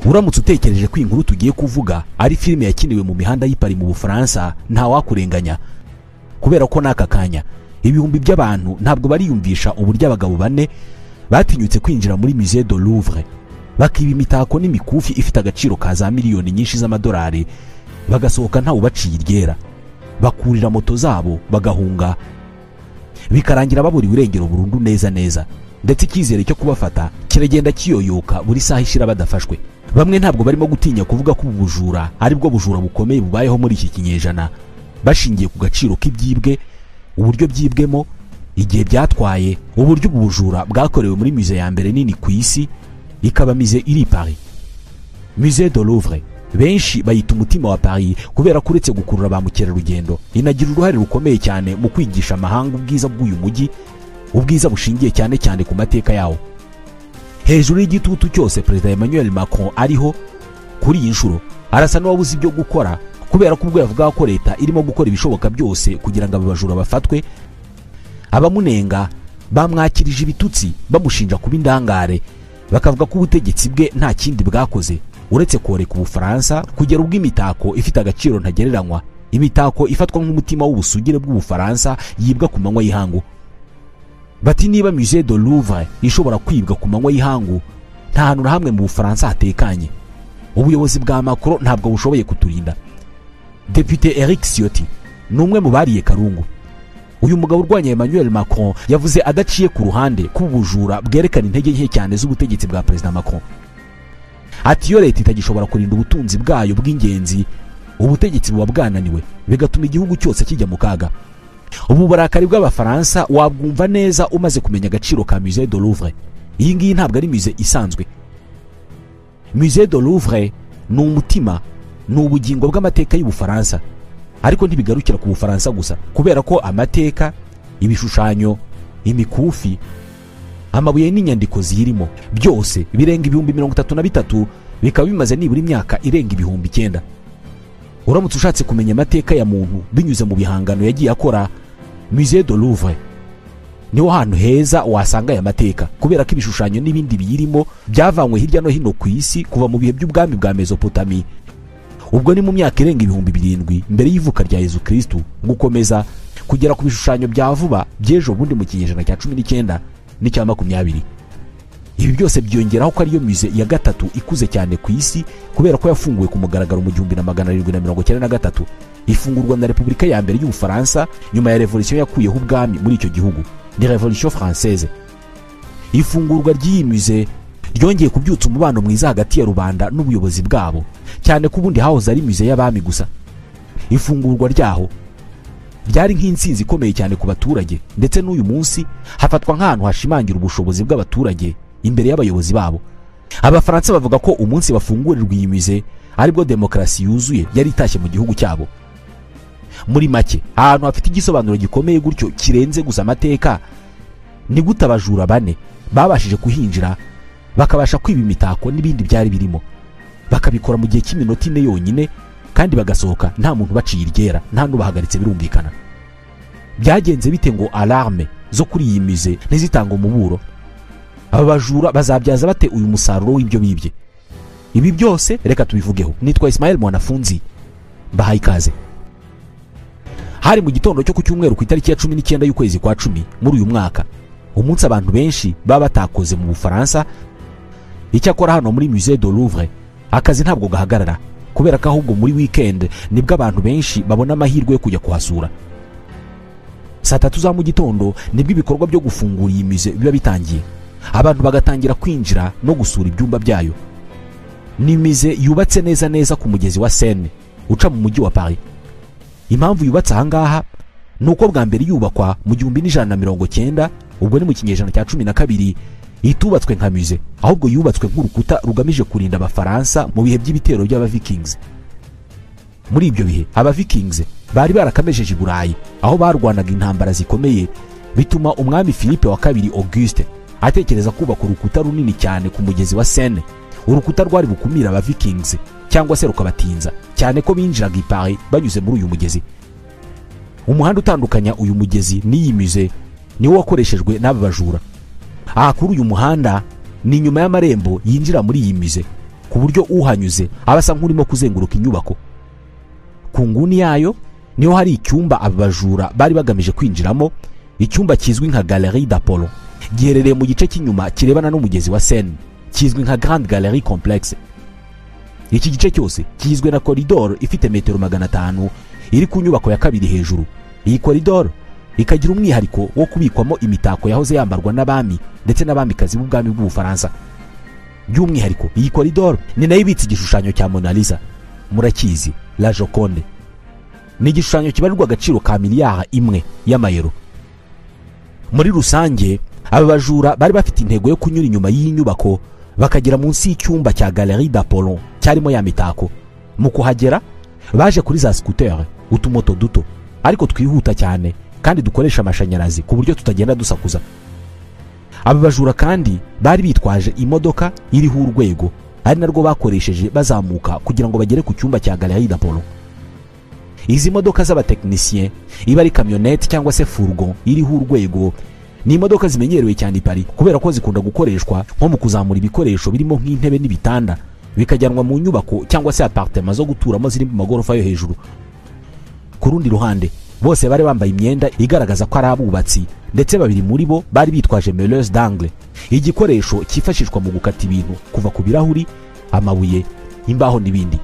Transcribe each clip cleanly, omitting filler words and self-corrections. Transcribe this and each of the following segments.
Uramutse utekereje ko inkuru tugiye kuvuga ari filime yakiniwe mu mihanda y'i Paris mu Bufaransa, ntawakurenganya, kubera ko n'aka kanya ibihumbi by'abantu ntabwo bariyumvisha uburyo abagabo bane batinyutse kwinjira muri Musée du Louvre, bakiba imitako n'imikufi ifite agaciro ka za miliyoni nyinshi z'amadolari, bagasohoka ntawe ubaciye iryera, bakurira moto zabo bagahunga, bikarangira baburiwe irengero burundu neza neza, ndetse icyizere cyo kubafata kiragenda kiyoyoka buri saha ishira badafashwe. Bamwe ntabwo barimo gutinya kuvuga ko ubu bujura ari bwo bujura bukomeye bubayeho muri iki kinyejana, bashingiye ku gaciro k'ibyibwe, uburyo byibwemo, igihe byatwaye, uburyo ubu bujura bwakorewe muri musée ya mbere nini ku isi, ikaba musée iri Paris. Musée du Louvre benshi bayita umutima wa Paris kubera ko uretse gukurura ba mukerarugendo, inagira uruhare rukomeye cyane mu kwigisha amahanga ubwiza bw'uyu mujyi, ubwiza bushingiye cyane cyane ku mateka yawo. Hejuru y'igitutu cyose Perezida Emmanuel Macron ariho kuri iyi nshuro, arasa n'uwabuze ibyo gukora, kubera ko ubwo yavuga ko leta irimo gukora ibishoboka byose kugira ngo aba bajura bafatwe, abamunenga bamwakirije ibitutsi bamushinja kuba indangare, bakavuga ko ubutegetsi bwe nta kindi bwakoze uretse koreka Ubufaransa kugera ubwo imitako ifite agaciro ntagereranywa, imitako ifatwa nk'umutima w'ubusugire bw'Ubufaransa, yibwa ku manywa y'ihangu. Bati niba Musée du Louvre ishobora kwibwa ku manywa y'ihangu, nta hantu na hamwe mu Bufaransa hatekanye. Ubuyobozi bwa Macron ntabwo bushoboye kuturinda. Depite Eric Ciotti ni umwe mu bariye karungu. Uyu mugabo urwanya Emmanuel Macron yavuze adaciye ku ruhande ko ubujura bwerekana intege nke cyane z'ubutegetsi bwa Perezida Macron. Ati iyo leta itagishobora kurinda ubutunzi bwayo bw'ingenzi, ubutegetsi buba bwananiwe, bigatuma igihugu cyose kijya mu kaga. Ubu burakari bw'Abafaransa wabwumva neza umaze kumenya agaciro ka Musée du Louvre. Iyi ngiyi ntabwo ari musée isanzwe. Musée du Louvre ni umutima, ni ubugingo bw'amateka y'Ubufaransa. Ariko ntibigarukira ku Bufaransa gusa, kubera ko amateka, ibishushanyo, imikufi, amabuye n'inyandiko zirimo byose birenga 33,000, bikaba bimaze nibura imyaka irenga 9,000. Uramutse ushatse kumenya amateka ya muntu binyuze mu bihangano yagiye akora, Musée du Louvre niho hantu heza wasanga aya mateka, kubera ko ibishushanyo n'ibindi biyirimo byavanywe hirya no hino ku isi kuva mu bihe by'ubwami bwa Mesopotami, ubwo ni mu myaka irenga 7,000 mbere y'ivuka rya Yezu Kristu, gukomeza kugera ku bishushanyo bya vuba by'ejo bundi mu kinyejana cya 19 n'icya 20. Ibi byose byiyongeraho ko ariyo musée ya gatatu ikuze cyane ku isi, kubera ko yafunguwe ku mugaragaro mu 1793, ifungurwa na Repubulika ya mbere y'Ubufaransa nyuma ya revolution yakuyeho ubwami muri icyo gihugu, ni Révolution française. Ifungurwa ry'iyi musée ryongeye kubyutsa umubano mwiza hagati ya rubanda n'ubuyobozi bwabo, cyane ko ubundi hahoze ari musée y'abami gusa. Ifungurwa ryaho ryari nk'intsinzi ikomeye cyane ku baturage, ndetse n'uyu munsi hafatwa nk'ahantu hashimangira ubushobozi bw'abaturage imbere y'abayobozi babo. Abafaransa bavuga ko umunsi bafungurirwa iyi musée aribwo demokarasi yuzuye yari itashye mu gihugu cyabo. Muri make, ahantu hafite igisobanuro gikomeye gutyo kirenze gusa amateka, ni gute abajura bane babashije kuhinjira bakabasha kwiba imitako n'ibindi byari birimo, bakabikora mu gihe cy'iminota 4 yonyine, kandi bagasohoka nta muntu baciye iryera, nta n'ubahagaritse? Birumvikana. Byagenze bite ngo alarme zo kuri iyi musée ntizitanga umuburo? Aba bajura bazabyaza bate uyu musaruro w'ibyo bibye? Ibi byose reka tubivugeho. Nitwa Ismael Mwanafunzi, mbahaye ikaze. Hari mu gitondo cyo ku cyumweru ku itariki ya 19 y'ukwezi kwa 10 muri uyu mwaka, umunsi abantu benshi baba batakoze mu Bufaransa. Icyakora hano muri Musée du Louvre akazi ntabwo gahagarara, kubera ko ahubwo muri weekend nibwo abantu benshi babona amahirwe yo kujya kuhasura. Saa 3 za mu gitondo nibwo ibikorwa byo gufungura iyi musée biba bitangiye, abantu bagatangira kwinjira no gusura ibyumba byayo. Ni musée yubatse neza neza ku mugezi wa Seine uca mu mujyi wa Paris. Impamvu yubatse ahangaha ni uko bwa mbere yubakwa mu 1190, ubwo ni mu kinyejana cya 12, itubatswe nka musée, ahubwo yubatswe nk'urukuta rugamije kurinda Abafaransa mu bihe by'ibitero by'Abavikings. Muri ibyo bihe Abavikings bari barakamejeje i Burayi, aho barwanaga intambara zikomeye, bituma umwami Philippe wa kabiri Auguste atekereza kubaka urukuta runini cyane ku mugezi wa Seine, urukuta rwari bukumira Abavikings cyangwa se rukabatinza, cyane ko binjiraga i Paris banyuze muri uyu mugezi. Umuhanda utandukanya uyu mugezi n'iyi musée niwo wakoreshejwe n'aba bajura. Aha kuri uyu muhanda ni inyuma y'amarembo yinjira muri iyi musée. ku buryo uhanyuze aba asa nk'urimo kuzenguruka inyubako. Ku nguni yayo niho hari icyumba aba bajura bari bagamije kwinjiramo, icyumba kizwi nka Galerie d'Apollon, giherereye mu gice cy'inyuma kirebana n'umugezi wa Seine, kizwi nka Grande Galerie Complexe. Iki gice cyose kigizwe na koridoro ifite metero 500 iri ku nyubako ya kabiri hejuru. Iyi koridoro ikagira umwihariko wo kubikwamo imitako yahoze yambarwa n'abami ndetse n'abamikazi b'ubwami bw'Ubufaransa. By'umwihariko iyi koridoro ni nayo ibitse igishushanyo cya Mona Lisa, murakizi, La Joconde. Ni igishushanyo kibarirwa agaciro ka miliyari 1 y'amayero. Muri rusange aba bajura bari bafite intego yo kunyura inyuma y'iyi nyubako bakagera munsi y'icyumba cya Galerie d'Apollon cyarimo ya mitako. Mu kuhagera baje kuri za scooter, utumoto duto ariko twihuta cyane kandi dukoresha amashanyarazi ku buryo tutagenda dusakuza. Aba bajura kandi bari bitwaje imodoka iriho urwego, ari narwo bakoresheje bazamuka kugira ngo bagere ku cyumba cya Galerie d'Apollon. Izi modoka z'abatekinisiye, iba ari kamyonete cyangwa se furgon iriho urwego, ni imodoka zimenyerewe cyane i Paris kubera ko zikunda gukoreshwa nko mu kuzamura ibikoresho birimo nk'intebe n'ibitanda bikajyanwa mu nyubako cyangwa se apartment zo guturamo ziri mu magorofa yo hejuru. Ku rundi ruhande bose bari bambaye imyenda igaragaza ko ari abubatsi, ndetse babiri muri bo bari bitwaje meuleuse d'angle, igikoresho cyifashishwa mu gukata ibintu kuva ku birahuri, amabuye, imbaho n'ibindi.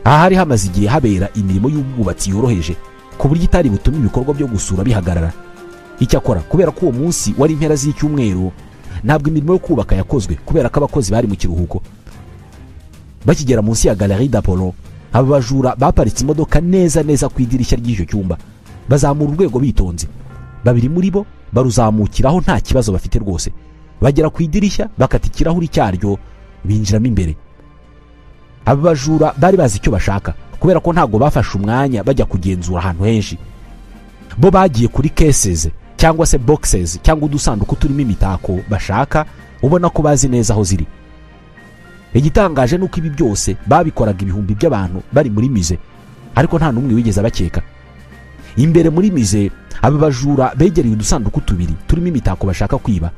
Aha hari hamaze igihe habera imirimo y'ubwubatsi yoroheje ku buryo itari butume ibikorwa byo gusura bihagarara. Icyakora kubera ko uwo munsi wari impera z'icyumweru, ntabwo imirimo yo kubaka yakozwe kubera ko abakozi bari mu kiruhuko. Bakigera munsi ya Galerie d'Apollon, aba bajura baparitse imodoka neza neza ku idirishya ry'icyo cyumba, bazamura urwego bitonze. Babiri muri bo baruzamukiraho nta kibazo bafite rwose, bagera ku idirishya bakata ikirahuri cyaryo binjiramo imbere. Aba bajura bari bazi icyo bashaka kubera ko ntabwo bafashe umwanya bajya kugenzura ahantu henshi. Bo bagiye kuri cases cyangwa se boxes cyangwa udusanduku turimo imitako bashaka, ubona ko bazi neza aho ziri. Igitangaje nuko ibi byose babikoraga ibihumbi by'abantu bari muri mize, ariko nta n'umwe wigeze abakeka. Imbere muri mize aba bajura begereye udusanduku tubiri turimo imitako bashaka kwiba,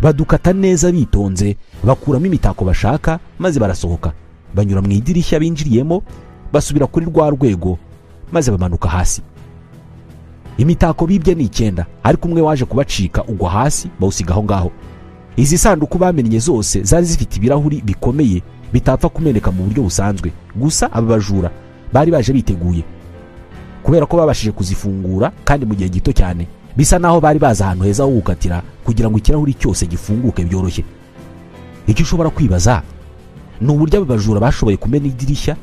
badukata neza bitonze, bakuramo imitako bashaka maze barasohoka, banyura mu idirishya binjiriyemo, basubira kuri rwa rwego maze bamanuka hasi. Imitako bibye ni 9, ariko umwe waje kubacika ugwa hasi bawusiga aho ngaho. Izi sanduku bamennye zose zari zifite ibirahuri bikomeye bitapfa kumeneka mu buryo busanzwe. Gusa aba bajura bari baje biteguye kubera ko babashije kuzifungura kandi mu gihe gito cyane, bisa naho bari baza ahantu heza ho gukatira kugira ngo ikirahuri cyose gifunguke byoroshye. Icyo ushobora kwibaza ni uburyo aba bajura bashoboye kumena idirishya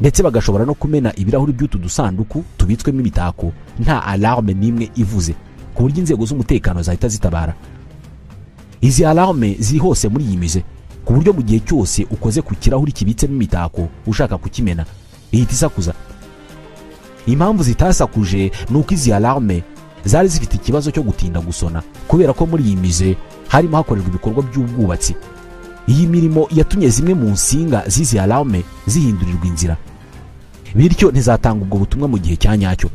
ndetse bagashobora no kumena ibirahuri by'utu dusanduku tubitswemo imitako nta alarme n'imwe ivuze, ku buryo inzego z'umutekano zahita zitabara. Izi alarme ziri hose muri iyi mize, ku buryo mu gihe cyose ukoze ku kirahuri kibitsemo imitako ushaka kukimena ihita isakuza. Impamvu zitasakuje ni uko izi alarme zari zifite ikibazo cyo gutinda gusona kubera ko muri iyi mize harimo hakorerwa ibikorwa by'ubwubatsi. Iyi mirimo yatumye zimwe mu nsinga z'izi alarme zihindurirwa inzira, bityo ntizatanga ubwo butumwa mu gihe cya nyacyo.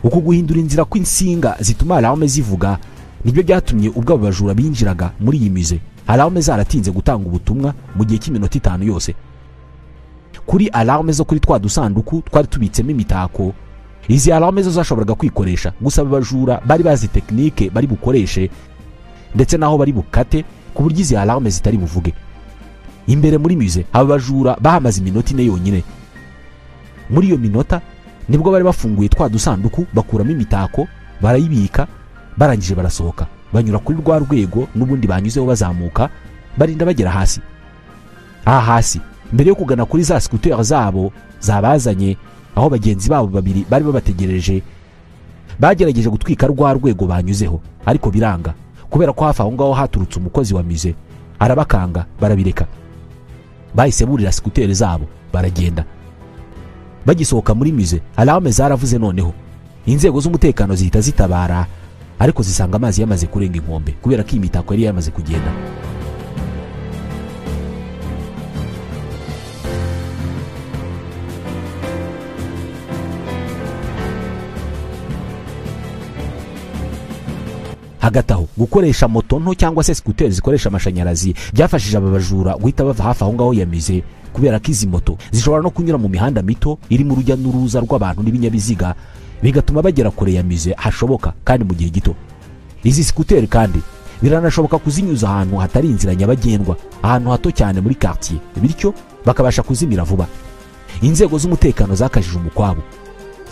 Uku guhindura inzira kw'insinga zituma alarme zivuga nibyo byatumye ubwo aba bajura binjiraga muri iyi mize alarme zaratinze gutanga ubutumwa mu gihe cy'iminota 5 yose. Kuri alarme zo kuri twa dusanduku twari tubitsemo imitako, izi alarme zo zashoboraga kwikoresha, gusa abajura bari bazi tekinike bari bukoreshe ndetse naho bari bukate ku buryo izi alarme zitari buvuge. Imbere muri mize aba bajura bahamaze iminota 4 yonyine. Muri iyo minota nibwo bari bafunguye twa dusanduku bakuramo imitako barayibika, barangije barasohoka banyura kuri rwa rwego n'ubundi banyuzeho bazamuka barinda bagera hasi. Aha hasi mbere yo kugana kuri za scooter zabo zabazanye aho bagenzi babo babiri bari babategereje, bagerageje gutwika rwa rwego banyuzeho ariko biranga kubera ko hafi aho ngaho haturutse umukozi wa mize arabakanga barabireka. Bahise burira scooter zabo baragenda. Bagisohoka muri mize alarme zaravuze, noneho inzego z'umutekano zihita zitabara, ariko zisanga amazi yamaze kurenga inkombe kubera ko imitako yari yamaze kugenda. Hagati aho, gukoresha moto nto cyangwa se scooter zikoresha amashanyarazi byafashije aba bajura guhita bava hafi aho ngaho ya musée, kubera ko izi moto zishobora no kunyura mu mihanda mito irimo urujya n'uruza rw'abantu n'ibinyabiziga, bigatuma bagera kure ya musée hashoboka kandi mu gihe gito. Izi scooter kandi biranashoboka kuzinyuza ahantu hatari inzira nyabagendwa, ahantu hato cyane muri quartier, bityo bakabasha kuzimira vuba. Inzego z'umutekano zakajije umukwabo.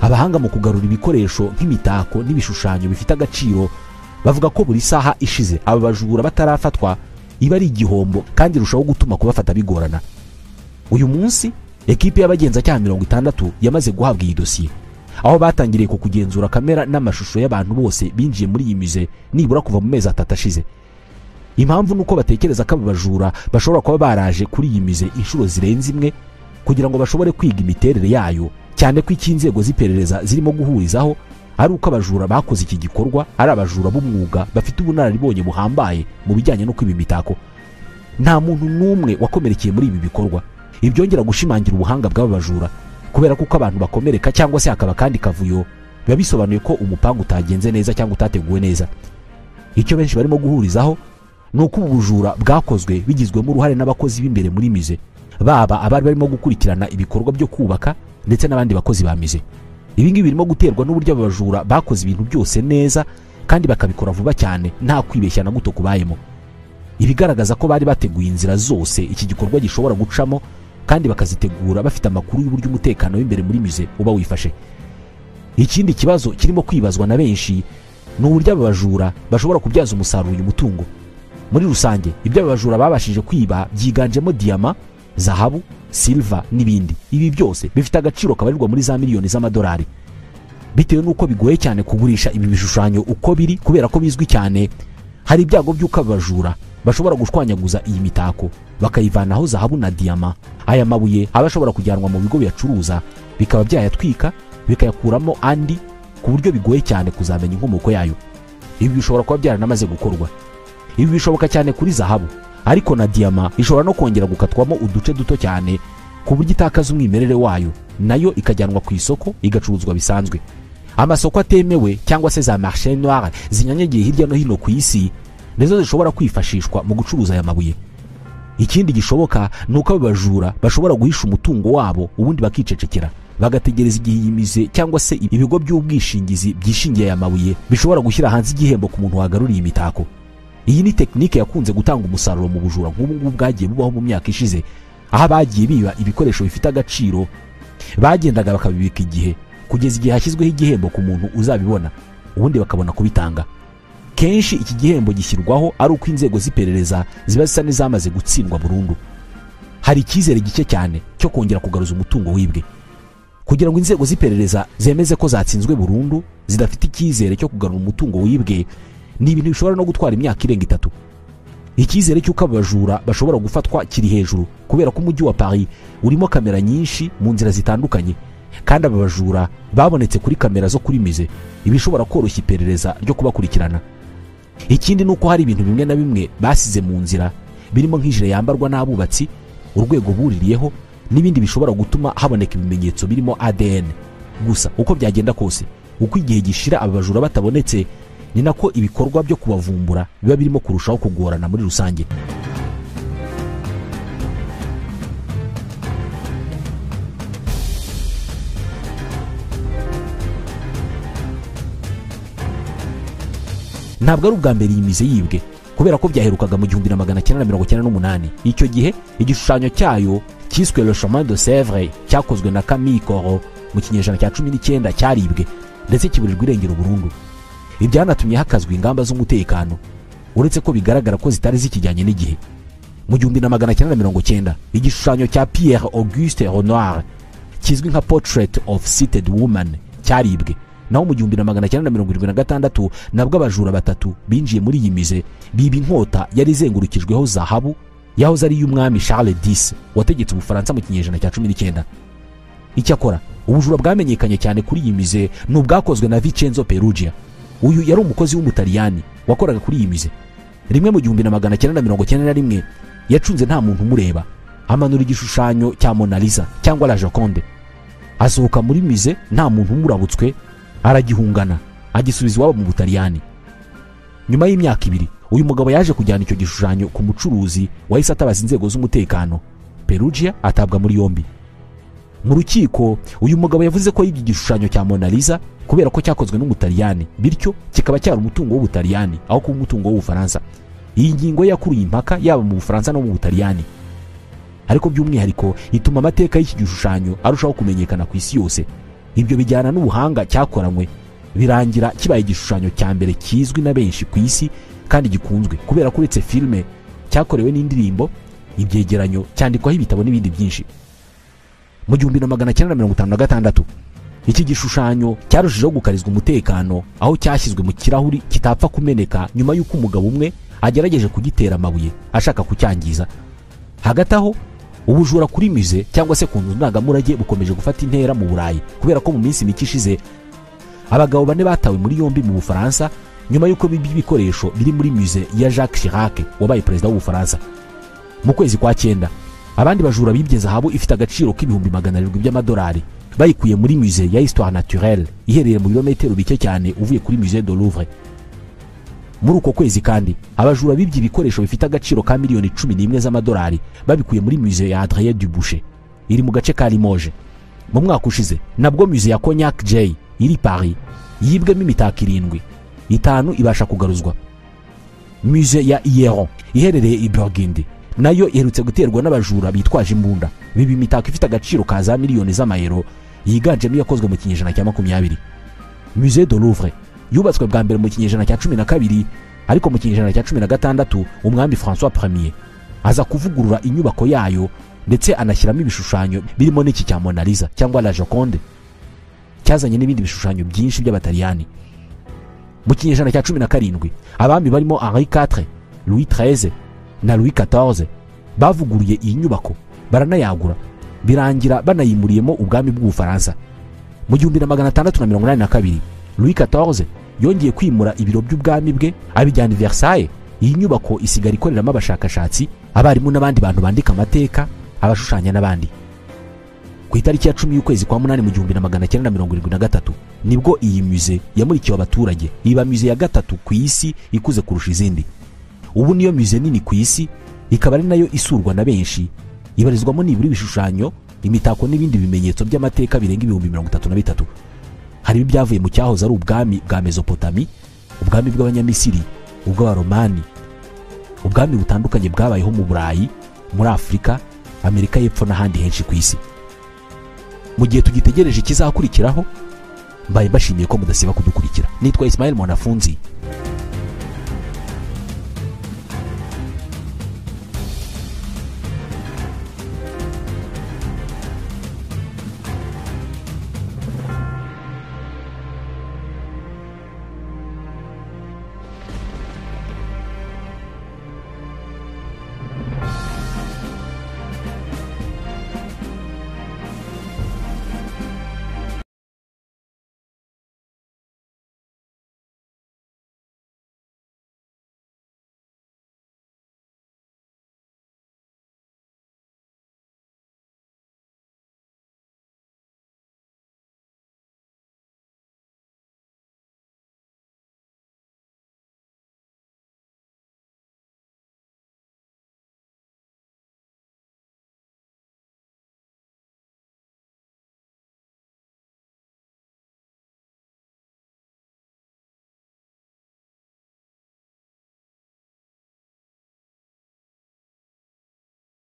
Abahanga mu kugarura ibikoresho nk'imitako n'ibishushanyo bifite agaciro bavuga ko buri saha ishize aba bajura batarafatwa iba ari igihombo, kandi irushaho gutuma kubafata bigorana. Uyu munsi ekipe y'abagenzacyaha 60 yamaze guhabwa iyi dosiye, aho batangiriye ku kugenzura kamera n'amashusho y'abantu bose binjiye muri iyi musée nibura kuva mu mezi 3 ashize. Impamvu nuko batekereza ko aba bajura bashobora kuba baraje kuri iyi musée inshuro zirenze imwe kugira ngo bashobore kwiga imiterere yayo, cyane ko inzego z'iperereza zirimo guhurizaho ari uko abajura bakoze iki gikorwa ari abajura b'umwuga bafite ubunararibonye buhambaye mu bijyanye no kwiba imitako. Nta muntu n'umwe wakomerekeye muri ibi bikorwa, ibyongera gushimangira ubuhanga bw'aba bajura, kubera ko abantu bakomereka cyangwa se hakaba kandi kavuyo biba bisobanuye ko umupangu utagenze neza cyangwa utateguwe neza. Icyo benshi barimo guhurizaho ni uko ubu bujura bwakozwe bigizwemo uruhare n'abakozi b'imbere muri musée, baba abari barimo gukurikirana ibikorwa byo kubaka ndetse n'abandi bakozi ba musée. Ibi ngibi birimo guterwa n'uburyo abajura bakoze ibintu byose neza kandi bakabikora vuba cyane nta kwibeshya na guto kubayemo, ibigaragaza ko bari bateguye inzira zose iki gikorwa gishobora gucamo kandi bakazitegura bafite amakuru y'uburyo umutekano w'imbere muri musée uba wifashe. Ikindi kibazo kirimo kwibazwa na benshi ni uburyo aba bajura bashobora kubyaza umusaruro uyu mutungo. Muri rusange, ibyo aba bajura babashije kwiba byiganjemo diyama, zahabu, silver n'ibindi. Ibi byose bifite agaciro kabarirwa muri za miliyoni z'amadolari. Bitewe n'uko bigoye cyane kugurisha ibi bishushanyo uko biri kubera ko bizwi cyane, hari ibyago by'uko abajura bashobora gushwanyaguza iyi mitako bakayivanaho zahabu na diyama. Aya mabuye aba ashobora kujyanwa mu bigo biyacuruza bikaba byayatwika bikayakuramo andi, ku buryo bigoye cyane kuzamenya inkomoko yayo. Ibi bishobora kuba byaranamaze gukorwa. Ibi bishoboka cyane kuri zahabu, ariko na diyama ishobora no kongera gukatwamo uduce duto cyane ku buryo itakaza umwimerere wayo, nayo ikajyanwa ku isoko igacuruzwa bisanzwe. Amasoko atemewe cyangwa se za marché noir zinyanyagiye hirya no hino ku isi nizo zishobora kwifashishwa mu gucuruza aya mabuye. Ikindi gishoboka ni uko abajura bashobora guhisha umutungo wabo ubundi bakicecekera, bagategereza igihe iyi musée cyangwa se ibigo by'ubwishingizi byishingiye aya mabuye bishobora gushyira hanze igihembo ku muntu wagaruriye imitako. Iyi ni tekinike yakunze gutanga umusaruro mu bujura nk'ubu ngubu bwagiye bubaho mu myaka ishize, aho abagiye biba ibikoresho bifite agaciro bagendaga bakabibika igihe kugeza igihe hashyizweho igihembo ku muntu uzabibona, ubundi bakabona kubitanga. Kenshi iki gihembo gishyirwaho ari uko inzego z'iperereza ziba zisa n'izamaze gutsindwa burundu. Hari icyizere gike cyane cyo kongera kugaruza umutungo wibwe. Kugira ngo inzego z'iperereza zemeze ko zatsinzwe burundu zidafite icyizere cyo kugarura umutungo wibwe, ni ibintu bishobora no gutwara imyaka irenga 3. Icyizere cy'uko abajura bashobora gufatwa kiri hejuru kubera ko umujyi wa Paris urimo kamera nyinshi mu nzira zitandukanye, kandi aba bajura babonetse kuri kamera zo kuri musée, ibishobora koroshya iperereza ryo kubakurikirana. Ikindi ni uko hari ibintu bimwe na bimwe basize mu nzira birimo nk'ijire yambarwa n'abubatsi, urwego buririyeho n'ibindi bishobora gutuma haboneka ibimenyetso birimo ADN. Gusa uko byagenda kose, uko igihe gishira aba bajura batabonetse, ni nako ibikorwa byo kubavumbura biba birimo kurushaho kugorana muri rusange. Ntabwo ari ubwa mbere iyi musée yibwe, kubera ko byaherukaga mu 1998. Icyo gihe igishushanyo cyayo cyiswe Le Chemin de Sèvres cyakozwe na Camille Corot mu kinyejana cya 19 cyaribwe ndetse kiburirwa irengero burundu. Ibyanatumye hakazwa ingamba z'umutekano, uretse ko bigaragara ko zitari zikijyanye n'igihe. Mu 1990 igishushanyo cya Pierre Auguste Renoir kizwi nka Portrait of Seated Woman cyaribwe. Naho mu 1976 nabwo abajura 3 binjiye muri iyi musée biba inkota yari izengurukijweho zahabu yahoze ari y'umwami Charles X wategetse Ubufaransa mu kinyejana cya 19. Icyakora ubujura bwamenyekanye cyane kuri iyi musée ni ubwakozwe na Vincenzo Perugia. Uyu yari umukozi w'Umutaliyani wakoraga kuri iyi musée. Rimwe mu 1991 yacunze nta muntu umureba, amanura igishushanyo cya Mona Lisa cyangwa La Joconde, asohoka muri musée nta muntu umurabutswe, aragihungana agisubiza iwabo mu Butaliyani. Nyuma y'imyaka 2 uyu mugabo yaje kujyana icyo gishushanyo ku mucuruzi wahise atabaza inzego z'umutekano. Perugia atabwa muri yombi. Mu rukiko uyu mugabo yavuze ko yibye igishushanyo cya Mona Lisa kubera ko cyakozwe n'Umutaliyani, bityo kikaba cyari umutungo w'Ubutaliyani aho kuba umutungo w'Ubufaransa. Iyi ngingo yakuruye impaka yaba mu Bufaransa no mu Butaliyani, ariko by'umwihariko ituma amateka y'iki gishushanyo arushaho kumenyekana ku isi yose. Ibyo bijyana n'ubuhanga cyakoranywe, birangira kibaye igishushanyo cya mbere kizwi na benshi ku isi kandi gikunzwe, kubera ko uretse filime cyakorewe n'indirimbo, ibyegeranyo, cyandikwaho ibitabo n'ibindi byinshi. Mu 1956 iki gishushanyo cyarushijeho gukarizwa umutekano, aho cyashyizwe mu kirahuri kitapfa kumeneka nyuma y'uko umugabo umwe agerageje kugitera amabuye ashaka kucyangiza. Hagati aho ubujura kuri musée cyangwa se ku nzu ndangamurage bukomeje gufata intera mu Burayi, kubera ko mu minsi mike ishize abagabo 4 batawe muri yombi mu Bufaransa nyuma y'uko bibye ibikoresho biri muri musée ya Jacques Chirac wabaye perezida w'Ubufaransa. Mu kwezi kwa 9 abandi bajura bibye zahabu ifite agaciro k'700,000 by'amadolari bayikuye muri musée ya Histoire Naturelle iherereye mu birometero bike cyane uvuye kuri musée de Louvre. Muri uko kwezi kandi abajura bibye ibikoresho bifite agaciro ka miliyoni 11 z'amadolari babikuye muri musée ya Adrien Duboucher iri mu gace ka Limoges. Mu mwaka ushize nabwo musée ya Cognac J iri Paris yibwemo imitako 7, 5 ibasha kugaruzwa. Musée ya Hieron iherereye i Burgundy nayo iherutse guterwa n'abajura bitwaje imbunda, biba imitako ifite agaciro ka za miliyoni z'amayero yiganjemo iyakozwe mu kinyejana cya 20. Musée de Louvre yubatswe bwa mbere mu kinyejana cya 12, ariko mu kinyejana cya 16 umwami François Premier aza kuvugurura inyubako yayo ndetse anashyiramo ibishushanyo birimo n'iki cya Mona Lisa cyangwa La Joconde, cyazanye n'ibindi bishushanyo byinshi by'Abataliyani. Mu kinyejana cya 17 abami barimo Henri IV, Louis XIII na Louis XIV bavuguruye iyi nyubako baranayagura, birangira banayimuriyemo ubwami bw'Ubufaransa. Mu 1682 Louis XIV yongeye kwimura ibiro by'ubwami bwe abijyana i Versailles. Iyi nyubako isigara ikoreramo abashakashatsi, abarimu n'abandi bantu bandika amateka, abashushanya n'abandi. Ku itariki ya 10 y'ukwezi kwa 8 mu 1973 nibwo iyi musée yamurikiwe abaturage, iba musée ya 3 ku isi ikuze kurusha izindi. Ubu niyo musée nini ku isi, ikaba ari nayo isurwa na benshi, ibarizwamo nibura ibishushanyo, imitako n'ibindi bimenyetso by'amateka birenga 33,000. Hari ibyavuye mu cyahoze ari ubwami bwa Mesopotami, ubwami bw'Abanyamisiri, ubw'Abaromani, ubwami butandukanye bwabayeho mu Burayi, muri Afurika, Amerika y'Epfo n'ahandi henshi ku isi. Mu gihe tugitegereje ikizakurikiraho, mbaye mbashimiye ko mudasiba kudukurikira. Nitwa Ismail Mwanafunzi.